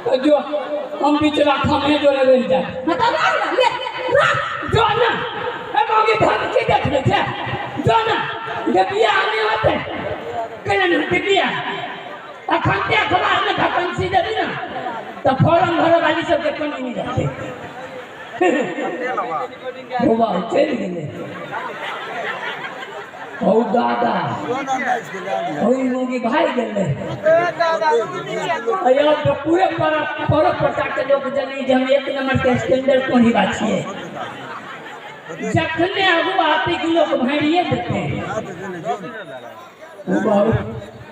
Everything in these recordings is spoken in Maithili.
तो जो हम बिचला खामे जोरे रहि जाए। हाँ तो राख ना, ले राख। जो ना ए मौगी धमकी देख ले छे, जो ना जे बियाह नहीं होते केना नहीं होते बियाह। अखन ते अखबार में वैकेंसी देबी ना तो फॉर्म भरे वाली सबके कमी नहीं रहते। बाबा चलि गेलै। हौ दादा हौ मौगी भागि गेलै। अयो तो पूरे पर पता के लोग जानी जे हम एक नंबर के स्टैंडर्ड कोनी बात छियै। जखने आगू आते कि लोग भरिए देते।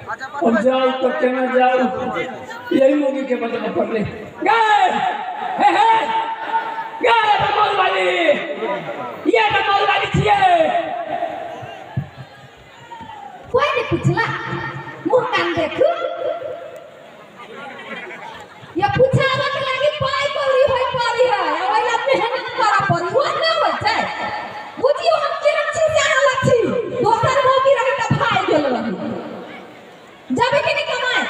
अब जाओ तो केना जाओ, यही मौगी के बदले पड़ले गए। हे हे गए रमौल वाली, ये रमौल वाली छियै। कोई नहीं पूछला मुंह कान देखू या पूछावा के लागी पाई कौड़ी होय पड़ी है आ ओइला मेहनत करा पड़ी हो ना होय छै। बुझियो हम केहन छी से अहाँ लग छी, दोसर मौगी रही त भाग गेल रही। जाबे कि नहीं कमाए,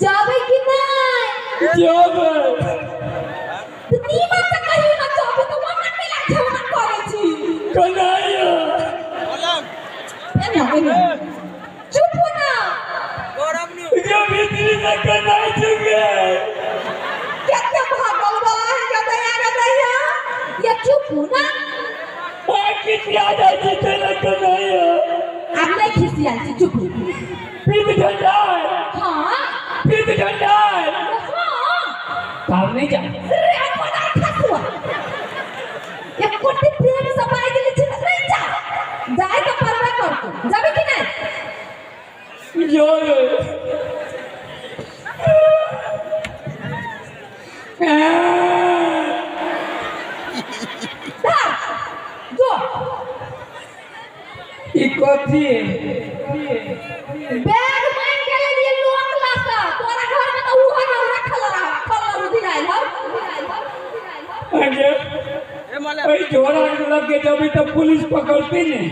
जाबे कि नहीं जाबे त नीमन से कहियो ना जाबे त वना के लागे वना करै छी कनाया एना एना चुप हो ना। जो भीतरी से कनाई चुके केते भागल वाला है गदैया गदैया ये चुप हो ना। आ किसिया जाय छै तेना कनाया। आब नहीं खिसियाल छी, चुप हो। पीत झंडाय। हाँ पीत झंडाय। हाँ तब नहीं जा रे अपना खसुआ ये कोटी प्रेम से पाई गेल छी नहीं जा जाय त परबे करतौ, जाबे कि नहीं जाबे। धर जो ई कथी बैग मांग के लिए लोक लासा तोरा घर में तो उहो न रखल रहा खल रुधिराइल हौ। अरे ओई झोरा के लग के जब तो पुलिस पकड़ती नहीं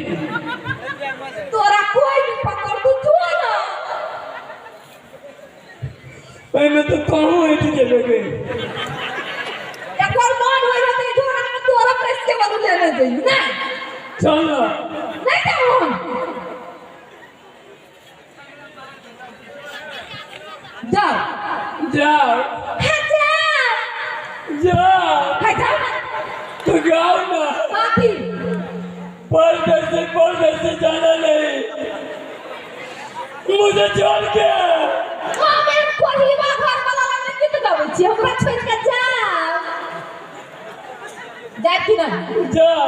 तोरा कोई नहीं पकड़ तू जो ना ओई में तो कहूं हट जेबे गे। एकर मन होय रहते झोरा में तोरा कैसे बदल लेने जइबी ना। चल ना नहीं जाऊं जाओ जाओ हाँ जाओ जाओ हाँ जाओ ना तो जाओ ना। साथी परदेश से जाना नहीं मुझे छोड़ के। हाँ मैं कोहिबा घर वाला लगे गीत गाबै छी हमरा छोड़ के जाओ जाए कि नहीं जाओ।